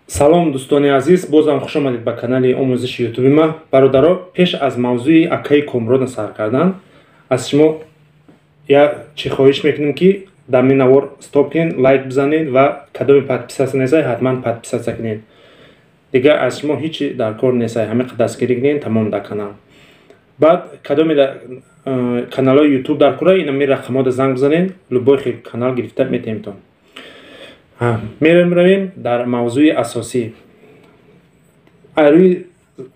Салом, дӯстони азиз, бозам хуш омадед ба канали омӯзиши ютуби ма. Бародаро, пеш аз мавзӯи акаи Комрона сар кардан, аз шумо як чӣ хоҳиш мекунем, ки дар ин навор стоп кунед, лайк бизанед ва кадоме подписаться несай, ҳатман подписаться кунед. Дигар аз шумо ҳечи дар кор несай, ҳамин дастгирӣ кунед, тамом дар канал. Баъд кадоме каналҳои ютуб дар кора, инами рақамҳода занг бизанед, любой хел канал гирифта метавонедтон. Меравем дар мавзӯи асосӣ. Рӯи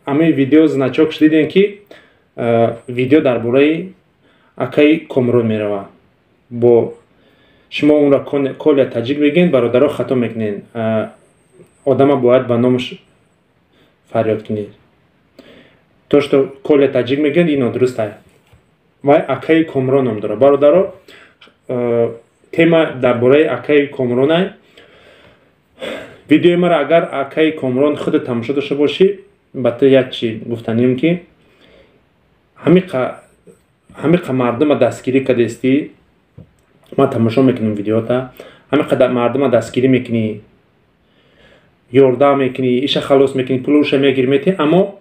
ҳамаи видео значок шудидем, ки видео дар бораи акаи Комрон меравад. Бо шумо онро Коля Таҷик мегӯед, бародаро, хато мекунед. Одама бояд ба номаш фарёд кунед. То что Коля Таҷик мегӯяд, ин нодуруст ай. Вай акаи Комрон ном дорад. Бародаро, тема дар бораи акаи Комронай. Видеои маро агар, акаи Комрон, худат тамошо дошта бошӣ, ба ту як чи гуфтанем, ки ҳамиқа мардума дастгирӣ кардестӣ, ман тамошо мекунам видеота, ҳамиқа мардума дастгирӣ мекунӣ, ёрдам мекунӣ, иша халос мекунӣ, пулуша мегирӣ, метӣ, аммо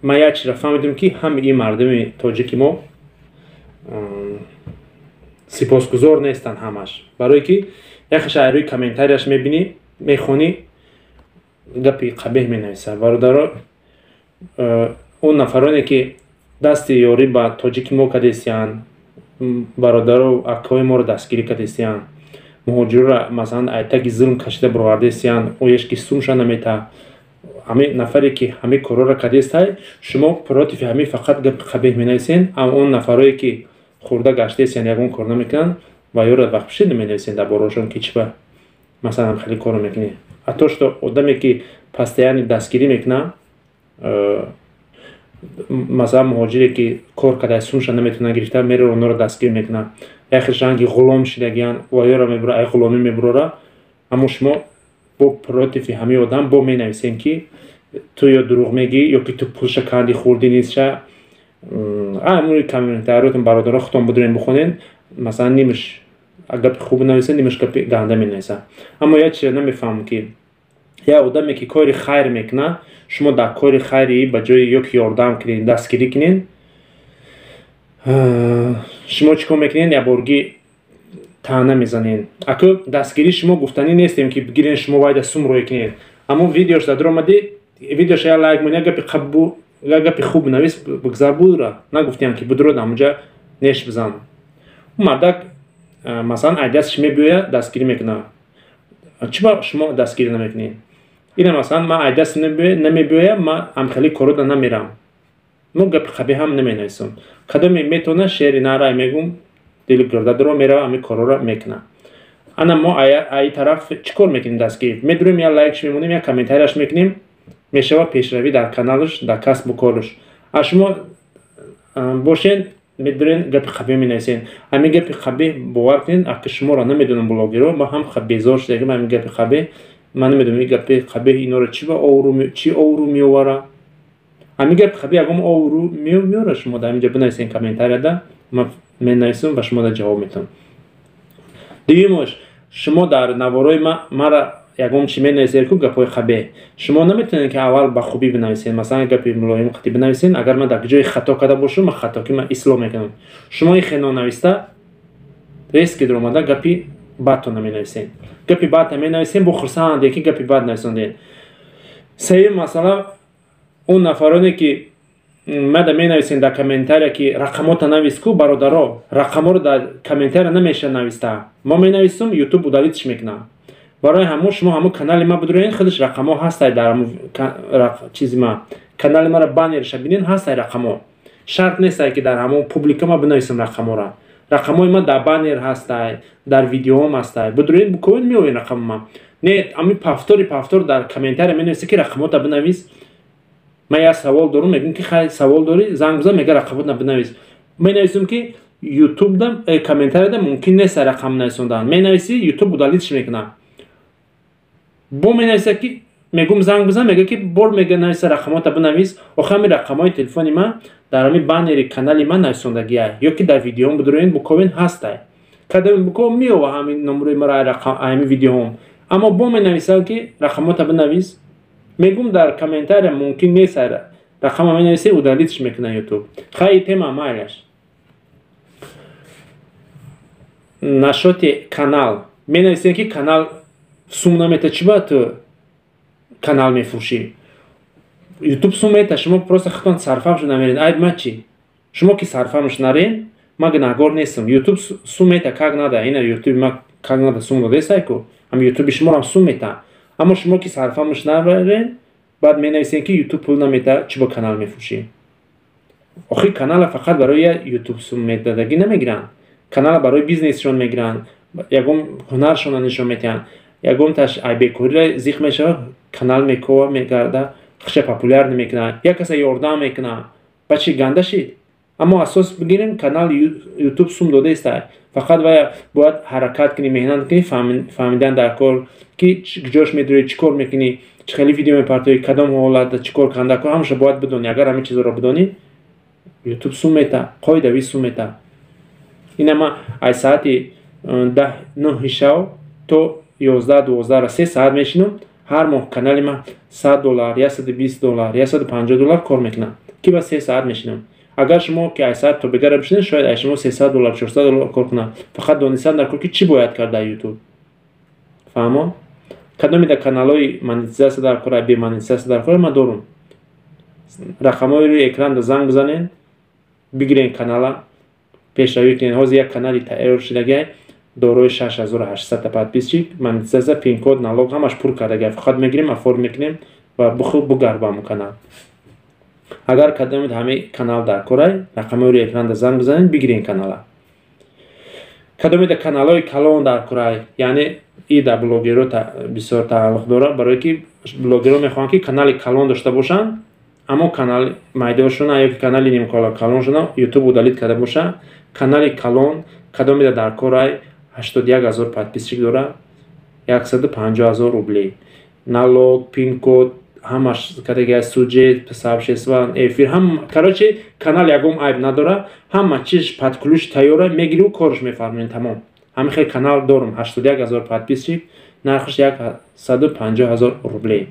ман як чизро фаҳмидам, ки ҳами ин мардуми тоҷики мо сипосгузор нестанд ҳамаш. Барое ки яхеша рӯи комментарияш мебинӣ, мехонӣ, гапи қабеҳ менависад. Бародаро, он нафароне ки дасти ёрӣ ба тоҷики мо кардестиянд, бародаро, акаҳои моро дастгирӣ кардестиянд, муҳоҷирро, масалан, айтаги зулм кашида баровардестиянд, оеш ки сумша намета, ҳамин нафаре ки ҳамин корҳоро кардестай, шумо против ҳамин фақат гапи қабеҳ менависен. Аммо он нафарое ки хӯрда гаштаестиянд, ягон кор намекунанд ва ёро вақт наменависен дар бораашон, ки чӣ ба, масалан, хеле корро мекунӣ. А то что одаме ки постоянно дастгирӣ мекунад, масалан, муҳоҷире ки кор карда, сумша наметавонад гирифта, меро онҳоро дастгир мекунад, яхеш ранги ғулом шидагиян, ваёро мебура, ай ғуломӣ мебурора, аммо шумо бо против ҳамин одам бо менависем, ки ту ё дурӯғ мегӣ, ё ки ту пулша канди хӯрдӣ нестша. Амури комментариётон, бародаро, худтон будурен, бихонен. Масалан, нимаш гапи хуб нависа, нимаш гапи ганда менависа. Аммо як чизро намефаҳмам, ки як одаме ки кори хайр мекунад, шумо дар кори хайри ба ҷои ё ки ёрдам кунед, дастгирӣ кунед, шумо чӣ кор мекунед? Якборгӣ таъна мезанед. Аку дастгирӣ шумо гуфтанӣ нестем, ки бигирен, шумо вайда сум рӯй кунед, аммо видеош дар омадӣ, видеоша як лайк мон, як гапи хуб навис, бигзар, бура. Нагуфтиям, ки будуро ҳамунҷа неш бизан. Мардак, масалан, ай дасташ мебиёяд, дастгирӣ мекунад. Чӣ ба шумо дастгирӣ намекунед? Ина, масалан, ман ай даст намебиёям, ман ҳамхели корро намерам, мо гапи қабеҳ ҳам наменависам. Кадоме метавонад, шери нарай мегум, дили гирдадоро мерава, ҳамин корҳоро мекунад. Ана мо аи тараф чӣ кор мекунем? Дастгирӣ медурем, як лайкш мемонем, як комментарияш мекунем, мешавад пешравӣ дар каналаш, дар касбу кораш. А шумо бошен, медурен, гапи қабеҳ менависен. Ҳамин гапи қабеҳ, бовар кунед, аки шуморо намедонам, блогеро, ман ҳам безор шудагим ҳамин гапи қабеҳ. Ман намедонам, ин гапи қабеҳ инора чӣ ба обрӯ, чӣ обрӯ меовара? Ҳамин гапи қабеҳ ягон обрӯ меора? Шумо дар инҷа бинависен комментарияда, ман менависам ва шумо ҷавоб метавам. Дуюмаш, шумо дар наворои мара ягон чи менависед ку гапҳои қабеҳ, шумо наметавонед, ки аввал ба хубӣ бинависед, масалан, гапи мулоим қатӣ бинависед. Агар ман дар ҷои хато карда бошам, ман хатоки ман ислоҳ мекунам. Шумо ин хел нонависта, резко дуромада гапи бадтона менависед, гапи бадта менависем, бо хурсанде, ки гапи бад нависондед. Сеюм масъала, он нафароне ки мада менависем дар комментария, ки рақамота навис ку, бародаро, рақаморо дар комментария намеша нависта. Мо менависум, Ютуб удалить ш мекунам. Барои ҳамон шумо ҳамон канали ма бидурен, худаш рақамо ҳастай. Дар ҳамон чизи ма, канали мара баннерша бинен, ҳастай рақамо. Шарт нестай, ки дар ҳамон публика ма бинависам рақамора. Рақамои ма дар баннер ҳастай, дар видеоам ҳастай, бидурен, бикунед, меоен рақами ма. Не, ами повтор и повтор дар комментария менависа, ки рақамота бинавис. Ман як савол дорум, мегӯм, ки хай, савол дорӣ, занг бизан, мега рақамота бинавис. Менависум, ки ютубда комментарияда мумкин нест рақам нависондан. Менависӣ, Ютуб удалить ш мекунад. Бо менависа, ки мегум, занг бизан, мега, ки бор мега нависа, рақамота бинавис. Охи ҳами рақамҳои телефони ман дар ҳами баннери канали ман нависондагиай, ё ки дар видеом бидуроен, буковен ҳастай. Кадоми буков меова ҳамин номерои мара, ҳами видеоҳом. Аммо бо менависанд, ки рақамота бинавис. Мегум, дар комментария мумкин нест, рақама менависе, удалить ш мекунад Ютуб. Хай, тема майлаш. Насчёти канал менависем, ки канал сум намета, чӣ ба ту канал мефурӯшӣ? Ютуб сум мета, шумо просто худтон сарфаҳмш намеред. Айб ма чӣ? Шумо ки сарфаҳмш нарен, ма гунаҳгор нестам. Ютуб сум мета, как нада. Ина Ютуби ма как нада сум додесайку, ам Ютуби шуморам сум мета. Аммо шумо ки сарфаҳмш нарен, баъд менависем, ки Ютуб пул намета, чӣ ба канал мефурӯшӣ? Охир канала фақат барои Ютуб сум медодагӣ намегиранд, канала барои бизнесшон мегиранд, ягон ҳунаршонро нишон медиҳанд. Ягонташ ай бекорира зиқ мешавад, канал мекова, мегарда, хиша популяр мекунад, як каса ёрдам мекунад. Ба чӣ ганда шид? Аммо асос бигирем, канал Ютуб сум додаиста, фақат вая бояд ҳаракат кунӣ, меҳнат кунӣ, фаҳмидан дар кор, ки куҷош медурӣ, чӣ кор мекунӣ, чӣ хеле видео мепартоӣ, кадом ҳолат чӣ кор кардан дар кор, ҳамаша бояд бидонӣ. Агар ҳамин чизоро бидонӣ, Ютуб сум мета, қоидави сум мета. Ина ма аз саати 9 шав то 11, 12, 3 саат мешинам. Ҳар моҳ канали ма 100 доллар, 120 доллар, 150 доллар кор мекунам, ки ба 3 саат мешинам. Агар шумо ки ай саат то бегара бишинед, шояд ай шумо 300 доллар, 400 доллар кор кунад. Фақат донистан дар кор, ки чӣ бояд кард дар Ютуб. Фаҳмо? Кадоме дар каналҳои монетизатсия дар кора, бемонетизатсия дар кора, ман дорум. Рақамҳои рӯи экранда занг бизанед, бигирен канала, пешравӣ кунед. Ҳозир як канали тайёр шудагай, дорои 6800 подписчик, монетизатсия, пинкод, налог, ҳамаш пур кардагай. Фақат мегирем, оформ мекунем ва бихуб бугарбам канал. Агар кадомед ҳамаи канал дар корай, рақамҳои рӯи экранда занг бизанед, бигирен канала. Кадомеда каналҳои калон дар корай, яъне и дар блогерро бисёр тааллуқ дорад, барое ки блогерро мехоҳанд, ки канали калон дошта бошанд, аммо канали майдошона ё ки канали нимкалоншона Ютуб удалить карда боша. Канали калон кадомеда дар корай, 81 000 подписчик дора, 150 000 рублей, налог, пинкод ҳамаш кадага, сюжет, сообщество, эфир ҳам, короче, канал ягон айб надора, ҳама чиз под ключ тайёра, мегиру, корш мефармоед, тамом. Ҳамин хел канал дорум, 81 000 подписчик, нархаш 150 000 рублей.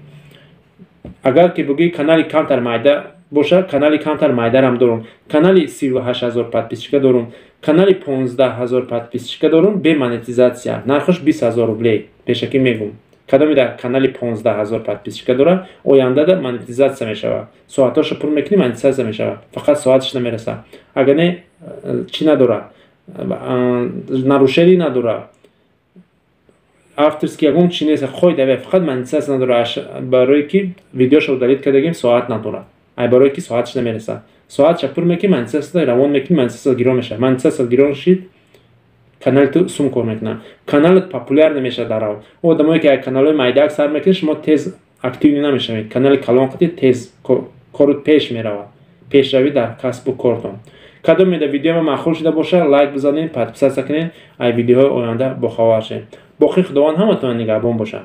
Агар ки бугӯи канали камтар майда боша, канали камтар майдарам дорум, канали 38 000 подписчика дорум, канали 15 000 подписчика дорум, бе монетизатсия, нархаш 20 000 рублей. Пешакӣ мегум, кадоме дар канали 15 000 подписчика дора, ояндада монетизатсия мешавад, соатҳоша пур мекунӣ, монетизатсия мешавад, фақат соаташ намераса. Агар не, чӣ надора, нарушение надора, авторский ягон чи нест, қоида, фақат монетизатсия надора, барое ки видеоша удалить кардагим, соат надора. Ай барое ки соаташ намераса, соатша пур мекунӣ, монетизатсия равон мекунӣ, монетизатсия гирон мешавад. Монетизатсия гирон шид, канали ту сум кор мекунад, каналат популяр намешавад. Дар рав одамое ки каналҳои майдаак сар мекунед, шумо тез активный намешавед. Канали калон қати тез корут пеш меравад, пешравӣ дар касбу кортон. Кадоме дар видеои ма маъқул шуда боша, лайк бизанед, подписаться кунед, ай видеоҳои оянда бохабар шавед. Боқӣ Худованд ҳаматон нигаҳбон бошад.